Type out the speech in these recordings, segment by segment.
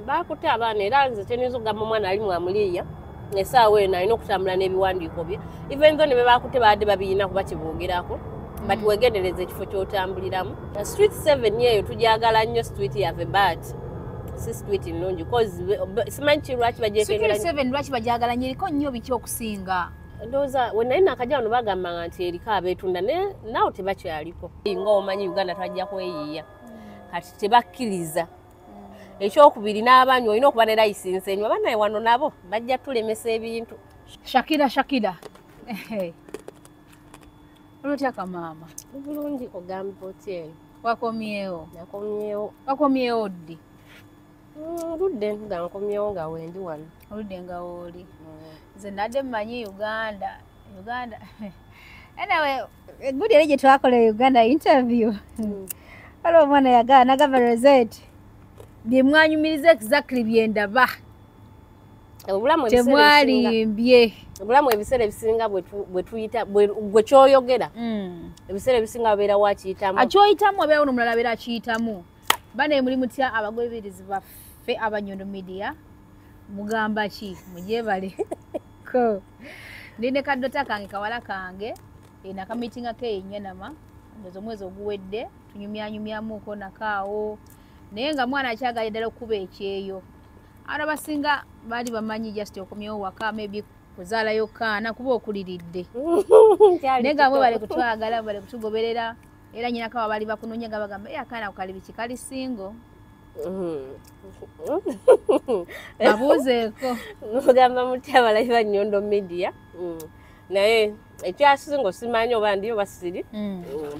Bakutte abaana, era nze kyenyinza okugamba, omwana ali mwamuliya essaawa eno alina okutambula n'ebiwandiiko bye, even though ne be bakutte babadde babiyina kuba kyeboogerako, but wegendereza ekifo ky'otambuliramu. Street 7 eyo tujagala nnyo, street yaffe, but si street nnungi cause simanyi ki lwaki bagyekengera. Street 7 lwaki bajagala nnyo? Eriko nnyo biki okusinga? Ndowooza we nali nakajja wano bagambanga nti eriko abeetunda, naye naawe tebakyaliko. Nga omanyi Uganda twajja kweyiiya, kati tebakkiriza. Ekyokubiri, n'abanywa olina okuba ne license enywa. Banaye wano nabo bajja tulemesa ebintu. Shakira, Shakira, olwotya kamaama? Bulungi, ogamba otya eyo? Wakomyewo? Nakomyewo. Wakomyewo ddi? Oludde nga nkomyewo, nga wendi wano. Oludde nga wooli. Nze nadde mmanyi Uganda, Uganda. Anyway, eggudi eri gye twakola e Uganda interview, waliwo omwana yagala nagamba, "Rosette, bye mwanyumiriza exactly byendaba." Obulamu ebiseera ebisinga Temwalimbye. Obulamu ebiseera ebisinga bwe tuyita gwe kyoyogera, ebiseera ebisinga babeera wakiyitamu. Akyoyitamu abeerawo nomulala abeera akiyitamu. Bane, muli mutya abagoberezi baffe Abanyondo Media? Mugamba ki? Mugyebale ko ndi ne kadota kange, kawala kange, nakamitingako enyanama ndoza omwezi oguwedde, tunyumyanyumyamuko nakaawo, naye nga mwana akyagala ddala okuba ekyeyo. Abantu abasinga baali bamanyi just okomyewo waka, maybe kuzaalayo kaana kuba okuliridde. Kyali naye nga mwe kito. Bale kutwagala, bale kutugoberera. Era nyinako abo bali bakunoonya nga bagamba, "Eh, akaana kali biki, kali single?" Babuuzeeko. Mugamba mutya abalabi ba Nyondo Media? Naye ekyasinga simanyi oba ndiyo basiri,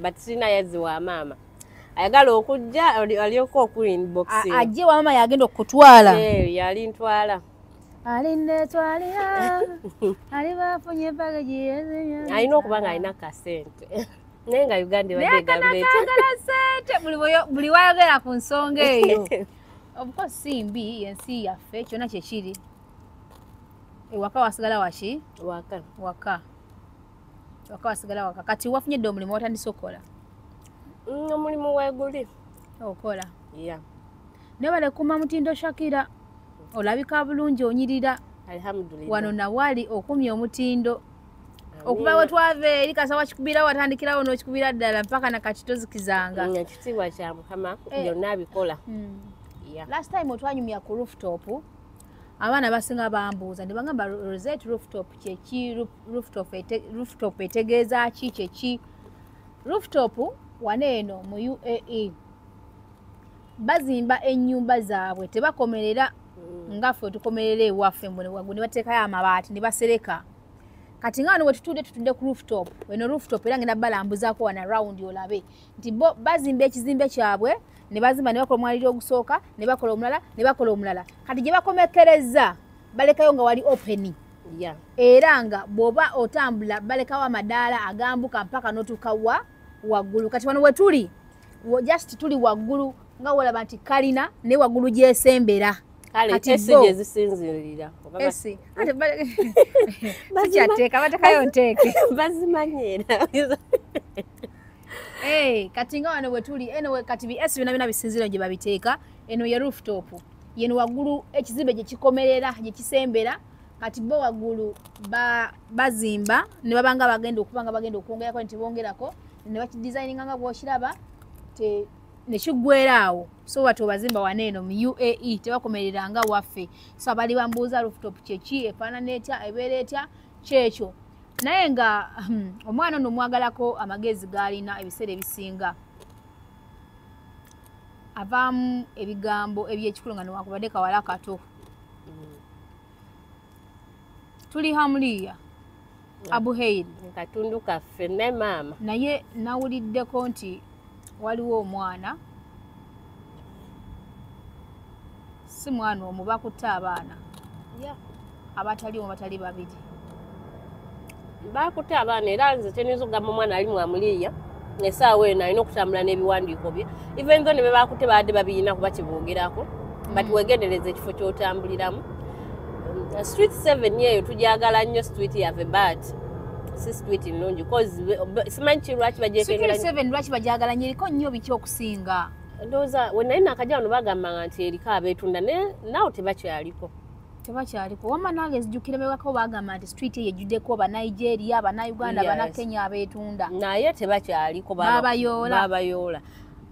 but sirina yazzi wa maama ayagala okujja alyoka oku inboxing. Ajje wa maama yagenda okutwala. Yali ntwala. Alinetwalira ali bafunye package. Alina okuba nga alina kasente, naye nga Uganda ebadde naye egamba eti kanakagala sente. Buli wayogera ku nsonga eyo, of course si mbi, ensi yaffe kyonna kyekiri. Ewaka wasigala waki? Waka. Waka, waka wasigala waka. Kati wafunye dde omulimu, watandise okukola? Omulimu weeguli. Okola? Ya. Naye balekuma mutindo, Shakira, olabika bulungi, onyirira. Alhamdulillah. Wano nawali okumya omutindo okuva we twava eri kasa wakikubira, watandikirawo n'okikubira ddala mpaka nakati tozikizanga. Ekitiibwa kya Mukama. Eh. Byonna abikola. Ya. Last time otwanyumya ku rooftop, abaana basinga bambuuza ne bagamba, "Rosette, rooftop kyeki? Rooftop etegeeza ki? Kyeki rooftop?" Wano eno mu UAE bazimba ennyumba zaabwe, tebakomerera nga ffe tukomerera ewaffe mbone waggulu ne bateekayo amabaati ne basereka. Kati nga wano we tutudde, tutudde ku rooftop. Eno rooftop era ngenda balambuzaako wana round olabe nti bo bazimba ekizimbe kyabwe ne bazimba ne bakola omwaliro ogusooka, ne bakola omulala, ne bakola omulala. Kati gye bakomekereza balekayo nga wali open. Era nga bw'oba otambula balekawo amadaala agambuka mpaka n'otuuka wa waggulu. Kati wano we tuli just tuli waggulu nga wolaba nti kalina naye waggulu gyesembera. Kale Kati esi bo gye zisinzirira. Esi ate sikyateeka, batekayo nteeke. Bazimanyi era. Eh, kati nga wano wetuli, anyway, kati bi esi byonna byonna bisinzira gye babiteeka. Eno ye rooftop, yeno waggulu ekizimbe gye kikomerera, gye kisembera. Kati bo waggulu bazimba ne babanga bagenda okuba nga bagenda okwongerako, nti bongerako ne bakidesigninga nga bw'okiraba ne kiggwera awo. So wati obazimba wano eno mu UAE tebakomerera nga waffe. So abali bambuuza rooftop kyeki, efaanana etya, ebeera etya, kyekyo. Naye nga omwana ono mwagalako amagezi g'alina, ebiseera ebisinga avaamu ebigambo ebyekikulu nga newakubadde kawala kato. Tuli Hamuliya Abuheiri. Katundu kaffe ne maama. Naye nawuliddeko nti waliwo omwana, si mwana omu, bakutte abaana abatali omu, batali babiri. Bakutte abaana, era nze kyenyinza okugamba, omwana ali mwamuliya essaawa eno alina okutambula n'ebiwandiiko bye, even though ne be bakutte babadde babiyina kuba kyeboogerako, but wegendereza ekifo ky'otambuliramu. Street 7 eyo tujagala nnyo, street yaffe, but si street nnungi cause simanyi ki lwaki bagyekengera. Street 7 lwaki bajagala nnyo? Eriko nnyo biki okusinga? Ndowooza we nali nakajja wano bagambanga nti eriko abeetunda, naye naawe tebakyaliko. Tebakyaliko. Wamma nange nzijukira mewako bagamba nti street eyo ejjuddeko Abanigeria, Abanauganda, Abanakenya abeetunda. Naye tebakyaliko. Babayoola. Babayoola.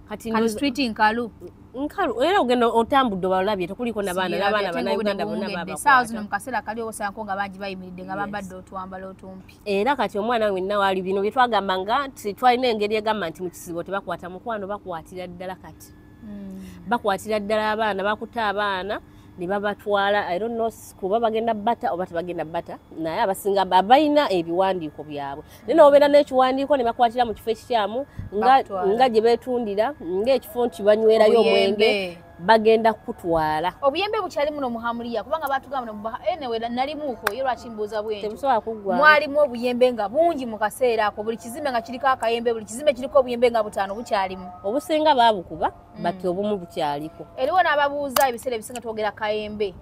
Kati street nkalu. Nkalu era ogenda otambudde obalabye tekuliko n'abaana n'abaana Bannayuganda bonna babakwata. Essaawa zino mu kaseera kali osanko nga bangi bayimiridde nga bambadde otwambalo otumpi. Era kati omwana wenna wali bino bye twagamba nga nti twalina engeri egamba nti mu kisibo tebakwata mukwano, bakwatira ddala kati. Bakwatira ddala abaana, bakuta abaana ne babatwala. I don't know kuba bagenda bata oba tebagenda bata, naye abasinga abalina ebiwandiiko byabwe. Naye n'obeera n'ekiwandiiko ne bakwatira mu kifo ekikyamu nga gye beetundira, ng'ekifo nti banywerayo omwenge, bagenda kukutwala. Obuyembe bukyali muno mu Hamuliya kubanga baatugamba anyway nalimuuko ye lwaki mbuuza bwentyo. Tebusobola kuggwaawo. Mwalimu obuyembe nga bungi mu kaseera ako, buli kizimbe nga kiriko akayembe, buli kizimbe kiriko obuyembe nga butaano bukyalimu. Obusinga baabukuba but obumu bukyaliko. Eriwo n'ababuuza ebiseera ebisinga twogera kayembe.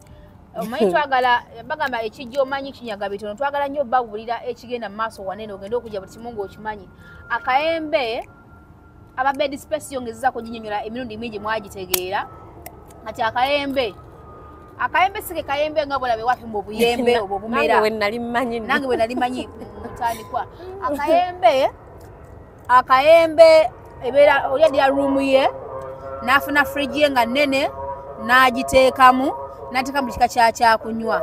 Omanyi twagala bagamba ekijja omanyi kinyaga bitono, twagala nnyo babuulira ekigenda mu maaso wanene ogende okujja buli kimu ng'okimanyi. Akayembe aba bed space yongezezaako ginnyonnyola emirundi mingi mwagitegeera. Kati akayembe si ke kayembe nga bw'olaba ewaffe mu buyembe obwo bumera. Nange bwe nali mmanyi. Nange bwe nali mmanyi mutandikwa. Akayembe ebeera oli addira ruumu ye n'afuna fridge ye nga nnene n'agiteekamu n'ateekamu buli kika kya kyakunywa.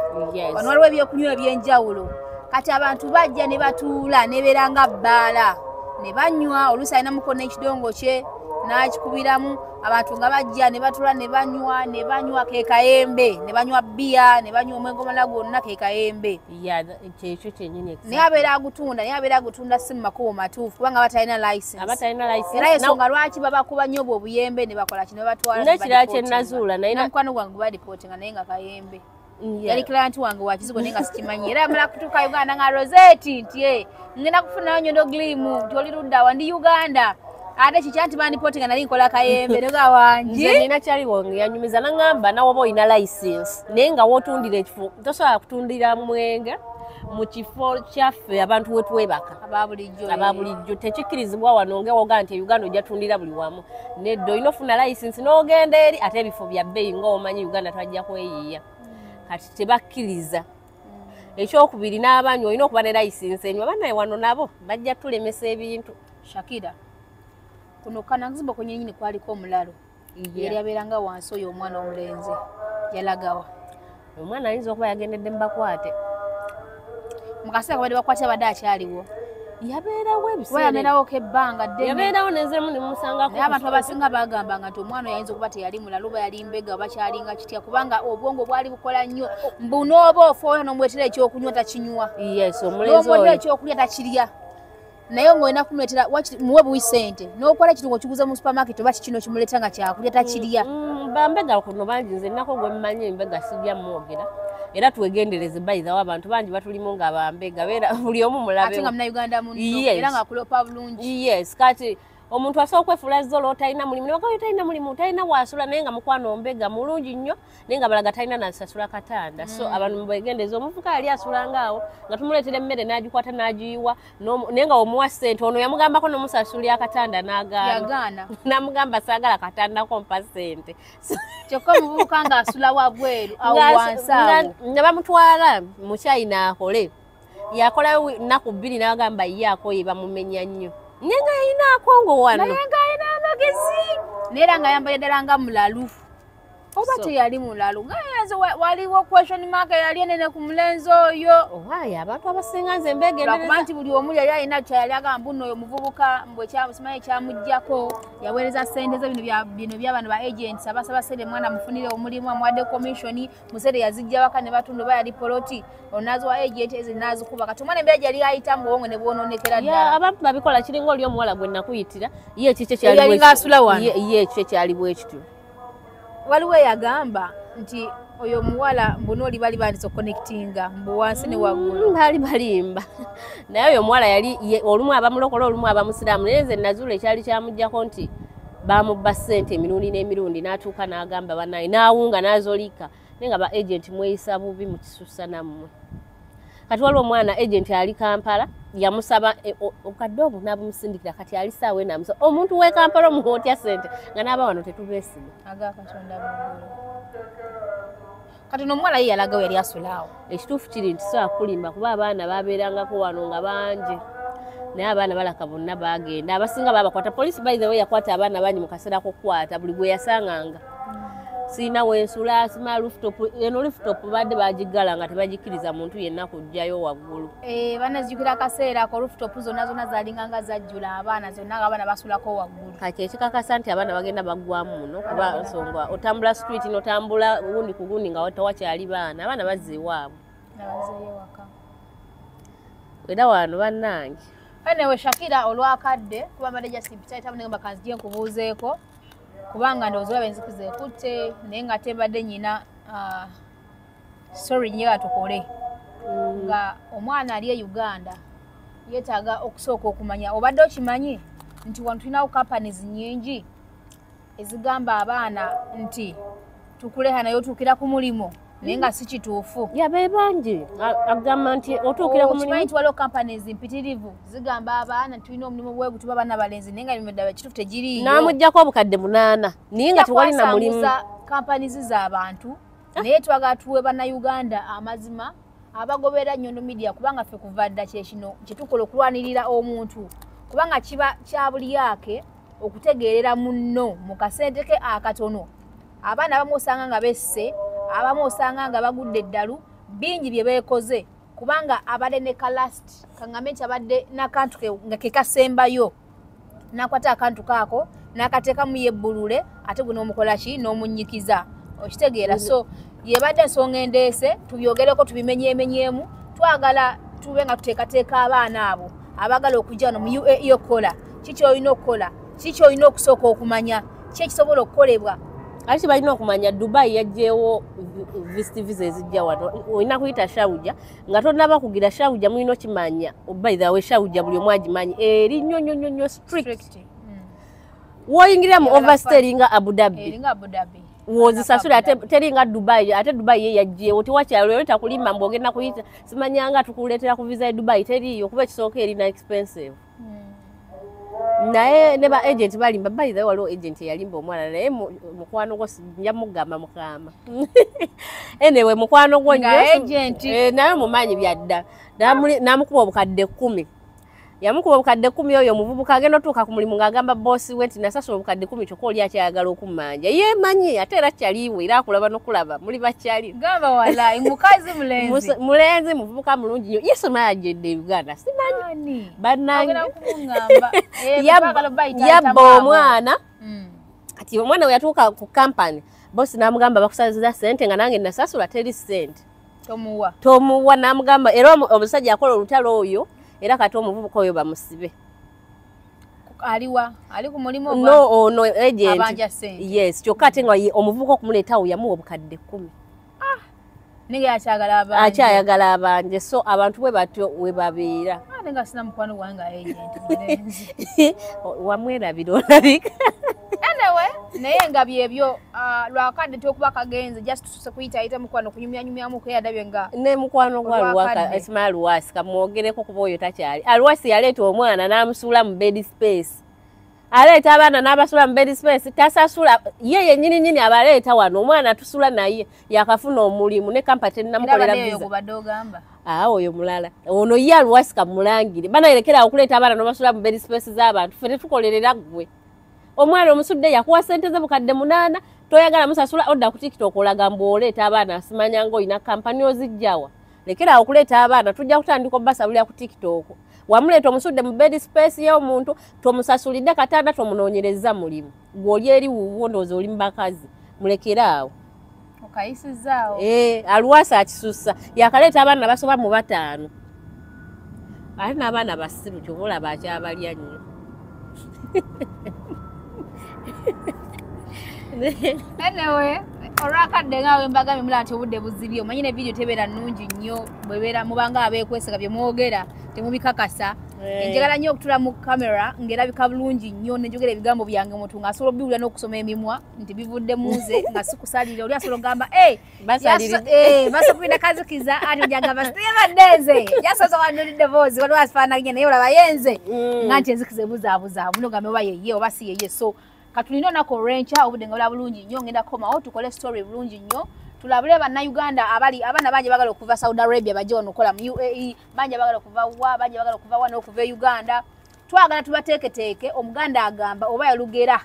Wano waliwo ebyokunywa eby'enjawulo. Kati abantu bajja ne batuula nebeera nga bbaala ne banywa, oluusi alinamuko n'ekidongo kye n'akikubiramu, abantu nga bajja ne batuula ne banywa ke kayembe, ne banywa bbiya, ne banywa omwenge omulala gwonna ke kayembe. Kyekyo kyennyini. Naye abeera agutunda si mu makubo matuufu kubanga abatalina license. Abatalina license. Era ensonga lwaki babakuba nnyo obwo obuyembe ne bakola kino batwala. N'ekirala kye nazuula naye mukwano gwange baripootinga naye nga kayembe. Yali client wange wa kizigo naye nga sikimanyi. Era yamala kutuuka Uganda nga Rosette nti ngenda kufunayo nnyondo glimu nti oli ludda wa ndi Uganda. Ate kiki anti bandipootinga nali nkola kayembe nega wangi. Nze nina kyali wange yanyumiza n'aŋŋamba nawe oba olina license naye nga w'otundira ekifo tosobola kutundira mwenge mu kifo kyaffe abantu we twebaka. Aba bulijjo tekikkirizibwa wano ng'owoga nti Uganda ojja tundira buli wamu. Nedda olina ofuna license n'ogenda eri ate ebifo bya bbeeyi ng'omanyi Uganda twajja kweyiiya. Kati tebakkiriza. Ekyokubiri n'abanywa olina okuba ne license enywa, bannaye wano nabo bajja tulemesa ebintu. Shakira, kuno kanangizimba kwennyini kwaliko omulalo. Yali abeeranga wansi oyo omwana omulenzi yalagawa. Omwana ayinza okuba yagendedde mu bakwate. Mu kaseera kabadde bakwate abadde akyaliwo. Yabeerawo ebiseera. Yabeerawo ebbanga ddene. Yabeerawo nenzemu ne musangako. Naye abantu abasinga bagambanga nti omwana oyo ayinza okuba teyali mulalu oba yali mbega oba kyalinga kitya kubanga obwongo bwali bukola nnyo. Mbu n'oba ofa oyo n'omuleetera ekyokunywa takinywa. Yes, omulenzi oyo. N'omuleetera ekyokulya takirya. Naye ng'olina kumuleetera muwe buwi ssente n'okola ekintu ng'okiguza mu supermarket oba kikino kimuleeta nga kyakulya takirya. Bambega kuno bangi nze nnako gwe mmanyi embega sijja mwogera. Era twegendereze by the way abantu bangi batulimu nga bambega beera buli omu mulabe. Ate nga Munnayuganda munno era ng'akulopa bulungi. Yes, kati omuntu asobola okwefuula zolo talina mulimu ne bagamba talina mulimu talina wasula naye nga mukwano mbega mulungi nnyo naye nga balaga talina nasasula katanda. So abantu mubegendereze omuvuka yali asulanga awo nga tumuleetera emmere n'agikwata n'agiyiwa naye nga omuwa ssente ono yamugambako n'omusasulira akatanda n'agaana. N'amugamba saagala katandako mpa ssente. Kyokka omuvubuka ng'asula wabweru awo wansi awo. Ne bamutwala mu China akole. Yakolayo nnaku bbiri n'agamba ye akoye bamumenya nnyo. Naye nga yalina akongo wano. Naye nga alina amagezi. Naye era ng'ayambadde ddala nga mulalu. Oba teyali mulalu. Nga waliwo question mark eyali enene ku mulenzi oyo. Owaaye abantu abasinga nze mbeegendereza. Lwakuba nti buli omu yali alina kyeyali agamba mbu nno oyo muvubuka mbu simanyi ekyamuggyako yaweereza ssente ze bino by'abano ba agents abasaba ssente mwana mufunire omulimu amuwadde commission musente yazijja waka ne batunda oba yali poloti onaziwa agent ezo n'azikuba. Kati omwana embeera gyeyali ayitamu obwongo ne bwonoonekera ddala. Abantu babikola kiringa oli omuwala gwe nakuyitira ye ekikye kyali bwe kityo. Waliwo eyagamba nti oyo omuwala mbu n'oli bali bandise okuconnectinga mbu wansi ne waggulu. Baali balimba. Naye oyo omuwala yali olumu aba mulokole olumu aba musiraamu naye nze nazuula ekyali kyamuggyako nti bamubba ssente emirundi n'emirundi n'atuuka n'agamba bannaye n'awunga n'azolika naye nga ba agent mweyisa bubi mu kisusa nammwe. Kati waliwo omwana agent ali Kampala yamusaba obukadde obwo n'abumusindikira, kati ali saawa eno amusaba. Omuntu w'e Kampala omuwa otya ssente nga n'aba wano tetubeesiga? Aga Katonda muggulu. Kati n'omuwala ye yalagawo yali asula awo. Ekituufu kiri nti so akulimba, kuba abaana babeerangako wano nga bangi, naye abaana balaka bonna bagenda, abasinga babakwata. Poliisi by the way yakwata abaana bangi mu kaseera k'okukwata buli gwe yasanganga. Sirina wensula, sima rooftop, eno rooftop badde bagiggala nga tebagikkiriza muntu yenna kujjayo waggulu. Banazijukira akaseera ako rooftop zonna zonna zaalinga nga zajjula abaana, zonna nga abaana basulako waggulu. Kati ekikakasa nti abaana bagenda baggwamu muno, kuba nsonga otambula street n'otambula gundi ku gundi nga tewakyali baana, abaana bazza ewaabwe. Nabazeeyo waka. Era wano bannange. Anyway, Shakira olwakadde kuba mbadde just mpitaayitamu ne ngamba kanzije nkubuuzeeko, kubanga ndowooza olaba enzikiza ekutte, naye nga tebadde nnyina sorry nnyo tukole. Nga omwana ali e Uganda yeetaaga okusooka okumanya, obadde okimanyi nti wano tulinawo companies nnyingi ezigamba abaana nti tukuleha naye otuukira ku mulimu, naye nga si kituufu. Ya be bangi agamba nti otuukira ku Okimanyi mulimu. nti waliwo companies mpitirivu zigamba abaana tulina omulimu bwe gutuba abaana balenzi, naye nga emirimu ddala kituufu tegiriiyo. N'amuggyako obukadde 8 naye nga tewali na mulimu. Kwasanguza companies z'abantu, naye twagala tuwe bannayuganda amazima abagoberera Nnyondo Media, kubanga ffe kuva dda kye kino kye tukola okulwanirira omuntu, kubanga kiba kya bulyake okutegeerera munno mu kasente ke akatono. Abaana abamu osanga nga besse, abamu osanga nga bagudde eddalu, bingi bye beekoze, kubanga abadde ne kalast, kaŋŋambe nti abadde n'akantu ke nga ke kasembayo, n'akwata akantu kaako n'akateekamu yebbulule, ate gwe n'omukola ki n'omunnyikiza, okitegeera. So yebadde ensonga endeese tubyogereko, tubimenyeemenyeemu. Twagala tube nga tuteekateeka abaana abo abaagala okujja wano mu UAE okukola. Ki ky'olina okukola, ki ky'olina okusooka okumanya, ki ekisobola okukolebwa. Ate kibalina okumanya Dubai yaggyewo visit visa ezijja wano, olina kuyita Sharjah nga tonnaba kugira Sharjah mulina okimanya. By the way, Sharjah buli omu agimanyi eri nnyo nnyo nnyo nnyo strict. W'oyingirira mu overstay eringa Abu Dhabi. Eringa Abu Dhabi. W'ozisasula ate teringa Dubai, ate Dubai ye yaggyewo tewakyalo era takulimba mbu ogenda kuyita simanyanga tukuleetera ku visa e Dubai, teriiyo kuba ekisooka erina expensive. Naye ne ba agent balimba. By the way, waliwo agent eyalimba omwana, naye mukwano gwo nja mugamba mukama. Anyway, mukwano gwo Nga nnyo, agent. Naye mumanyi byadda, n'amukuba obukadde 10, yamukuba obukadde 10. Oyo omuvubuka agenda otuuka ku mulimu ng'agamba boosi we nti nasasula obukadde 10, kyokka oli akyayagala okummanja. Yeemanyi ate era kyaliwe, era akulaba n'okulaba muli bakyali. Gamba walayi mukazi mulenzi. Mulenzi muvubuka mulungi nnyo, yesoma yagenda e Uganda simanyi. Ani? Bannange. Ogenda kumuŋŋamba. Twagala bayita Yabba ayitamu omwana. Kati omwana we yatuuka ku kampani, bosi n'amugamba bakusaliza ssente nga nange nasasula teri ssente. Tomuwa. Tomuwa, n'amugamba era omusajja akola olutalo oyo, era kati omuvubuka oyo bamusibe. Aliwa? Ali ku mulimu oba? No, ono agent. Abanja ssente. Yes, kyokka ate nga omuvubuka okumuleetawo yamuwa obukadde 10. Naye akyagala abanje. Akyayagala abanje, so abantu bwe batyo we babeera. Ah, naye nga sina mukwano gwange nga agent mulenzi. Wamwerabira olabika. Anyway, naye nga byebyo, lwakadde tyokuba kagenze, just tususe kuyitaayita mukwano kunyumyanyumyamu keyadabye nga ne mukwano gwa Olwakadde. Luwaka Ismail Luwasi kamwogereko kuba oyo takyali. Aluwasi yaleeta omwana n'amusuula mu bed space, aleeta abaana n'abasula mu bed space, tasasula ye yennyini nyini abaleeta wano. Omwana tusula naye yakafuna omulimu ne kampani era tennamukolera baneeyo visa. Gubadde ogamba. Aa, oyo mulala, ono ye Aluwasi kamulangire banayerekera okuleeta abaana n'obasula mu bed space z'abantu. Ffe tetukolerera ggwe. Omwana omusudde yakuwa sente ze bukadde 8, toyagala musasula, odda ku TikTok olaga mbu oleeta abaana, asimanya ng'olina kampani ozijjawa. Lekera okuleeta abaana, tujja kutandika obbasabulira ku TikTok. Wamuleeta omusudde mu bed space y'omuntu, tomusasulidde katanda, tomunoonyereza mulimu. Gw'oli eri wuwo, ndowooza oli mu bakazi, mulekere awo. Okayisizaawo. Eh, Aluwasi akisusa, yakaleeta abaana basoba mu 5, ate n'abaana basiru, kyova olaba akyabalya nnyo. Anyway, olwakadde nga we mbagambye mulaba nti obudde buzibye, omanyi ne vidiyo tebeera nnungi nnyo bwebeera mubanga abeekweseka bye mwogera temubikakasa. Njagala nnyo okutula mu kamera ng'erabika bulungi nnyo nenjogera ebigambo byange omuntu ng'asobola obiwulira n'okusoma emimwa nti bivudde mu nze nga sikusalira. Oli asobola okugamba basokubina kazikiza ate ojagamba siyabadde nze jasoose wanulidde ddoboozi waliwo afaananye naye olaba yenze nga nti enzikiza ebuzaabuza munogambe oba yeye oba si yeye. So katulina olunaku olw'enkya obudde nga bula bulungi nnyo, ngenda kukomawo tukole story bulungi nnyo, tulabule bannayuganda abali abaana bangi bagala okuva Saudi Arabia bajje wano okukola mu UAE, bangi bagala okuva wa, bangi bagala okuva wano okuva e Uganda. Twagala tubateeketeeke. Omuganda agamba oba yalugera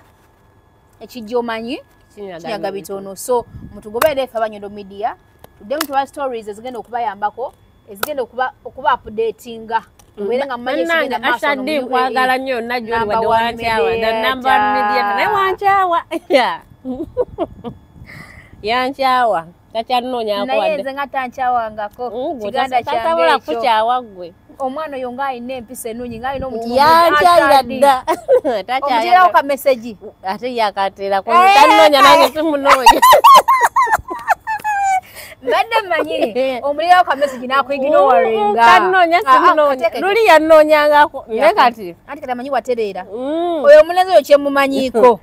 ekijja omanyi kinyaga bitono. So mutugoberere ffe Abanyondo Media, tuddemu tuba stories ezigenda okubayambako, ezigenda okuba updatinga mubeere nga mumanyi ekigenda maaso. Ashadi nkwagala nnyo najjo wadde wankyawa, the number one media naye wankyawa yankyawa takyannoonyaako naye nze nga tankyawangako kiganda kyange ekyo kukyawa ggwe. Omwana oyo ng'alina empisa ennungi ng'alina omutima yankyayira dda omuterawo ka message ate yakateerako tannoonya nange simunoonya mbadde mmanyi omulirawo ka message n'akuignoringa tannoonya simunoonya luli yannoonyangako naye kati anti kati amanyi watereera. Oyo omulenzi oyo kyemumanyiiko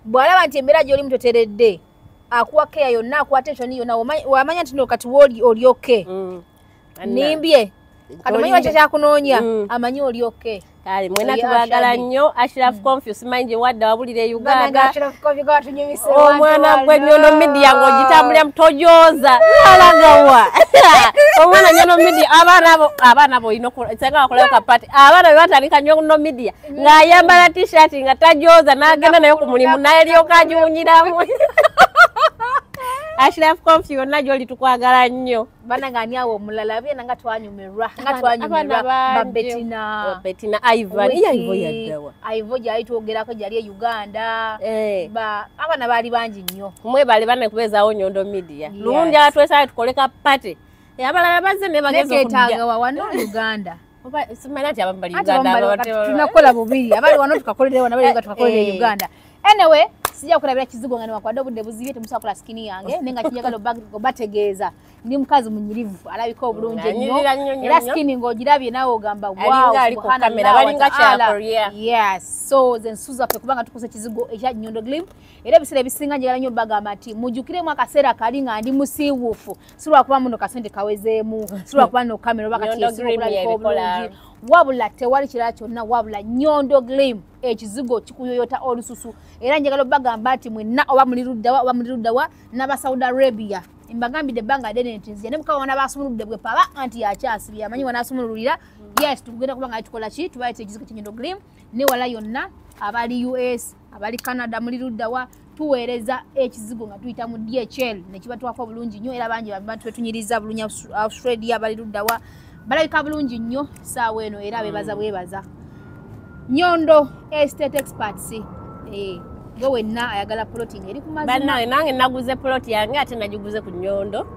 bw'alaba nti embeera gy'olimu toteredde akuwa care yonna, akuwa attention yonna, wamanya nti no kati woli oli okay. Nimbye kati omanyi lwaki kyakunoonya amanyi oli okay. Kale mwena tubagala nnyo. Ashraf Confuse manyi wadda wabulira e Uganda. Omwana gwe Nyondo Media ng'ogitambulira mutojooza alagawa omwana Nyondo Media abaana bo olina senga bakolayo kapati abaana be batandika Nyondo Media ng'ayambala t-shirt nga tajooza n'agenda nayo ku mulimu n'alyoka agiwunyiramu. Ashraf Confuse yonna gy'oli tukwagala nnyo. Bannange ani awo omulala byena nga twanyumirwa ba Bettina Ivan Ivo yaddawa Ivo gyali twogerako gyali e Uganda abaana baali bangi nnyo. Mwebale banne kubeezaawo Nyondo Media lundi abatwesaayo tukole ka party abalala bazze ne bageza okujja wano Uganda oba simanyi nti abamu bali Uganda tunakola bubiri abali wano tukakolere wano abali tukakolere Uganda. Anyway, sijja kulabira kizigo nga newankubadde obudde buzibye temusobola kukola sikini yange naye nga kinjagala obategeeza ndi mukazi munyirivu alabika obulungi ennyo era sikini ng'ogirabye naawe ogamba wow subhanallah. Yes, so ze nsusu zaffe kubanga tukozesa ekizigo ekya Nyondo Glim era ebiseera ebisinga njagala nnyo bagamba nti mujjukiremu akaseera kali nga ndi musiiwuufu si lwakuba muno kasente kawezeemu si lwakuba nno kamera oba kati esinga okulabika obulungi wabula tewali kirala kyonna wabula Nyondo Glim ekizigo kikuyoyota olususu. Era njagala obagamba nti mwenna oba muli luddawa oba muli luddawa n'aba Saudi Arabia mbagambidde ebbanga ddene nti nzija ne mukama wanabaasumuludde bwe paba anti yakyasibye amanyi wanaasumululira. Yes, tugenda kuba nga tukola ki tubayita ekizigo kya Nyondo Glim ne wala yonna abali US abali Canada muli luddawa tuweereza ekizigo nga tuyita mu DHL ne kibatwako bulungi nnyo era bangi abantu betunyiriza bulungi Australia bali luddawa balabika bulungi nnyo saawa eno era bebaza bwebaza. Nyondo Estate Experts gwe wenna ayagala plotting eri ku mazima. Bannawe nange naguze plot yange ate nagiguze ku Nyondo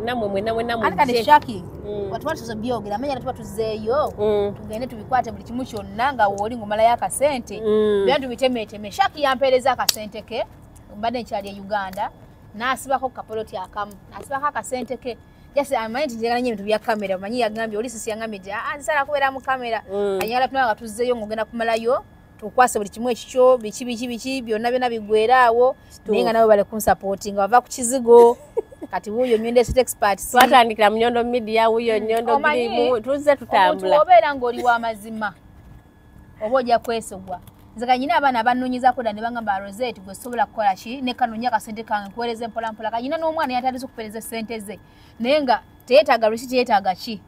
namwe mwenna mwenna mujje. Kati Shaki watu watuzo byogera amanya tuba tuzeeyo tugende tubikwate buli kimu kyonna nga wooli ng'omalayo akasente byonna tubitemeeteme. Shaki yampeereza akasente ke mbadde nkyali e Uganda n'asibako kapoloti akamu n'asibako akasente ke. Yes, amanyi nti njagala nnyo ebintu bya kamera omanyi yagambye oli sisi yagambye nti nsala kubeera mu kamera ayagala tunaba nga tuzzeeyo ng'ogenda kumalayo tukwase buli kimu ekikyo biki biki biki byonna byonna biggweera awo naye nga nabo bale kunsupportinga bava ku kizigo. Kati wuuyo Nyondo Estate Experts twatandikira mu Nyondo Media wuuyo Nyondo Glim tuzze tutambula. Omuntu obeera ng'oli w'amazima oba ojja kwesogwa. Nze kanyina abaana abannoonyezaako dda ne bangamba Rosette gwe sobola kukola ki ne kanoonya akasente kange nkuweereza mpola mpola. Kanyina n'omwana yatandise okupeereza ssente ze naye nga teyeetaaga lwaki teyeetaaga ki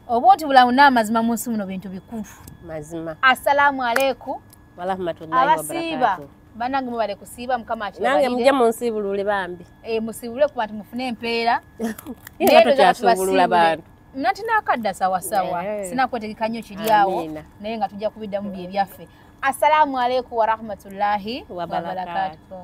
oba nti bulamu n'amazima mu nsi muno bintu bikulu. Mazima. Assalaamu aleikum warahmatullahi wabarakatuh. Bannange mubale kusiiba Mukama akibabalire. Nange mujje munsiibulule bambi. Musiibule kuba nti mufune empeera. Naye tokyasuubulula bantu. Nati n'akadda sawasawa sinakwetegeka nnyo kiri awo naye nga tujja kubiddamu bye byaffe. Assalamu alaikum warahmatullahi wabarakatuh.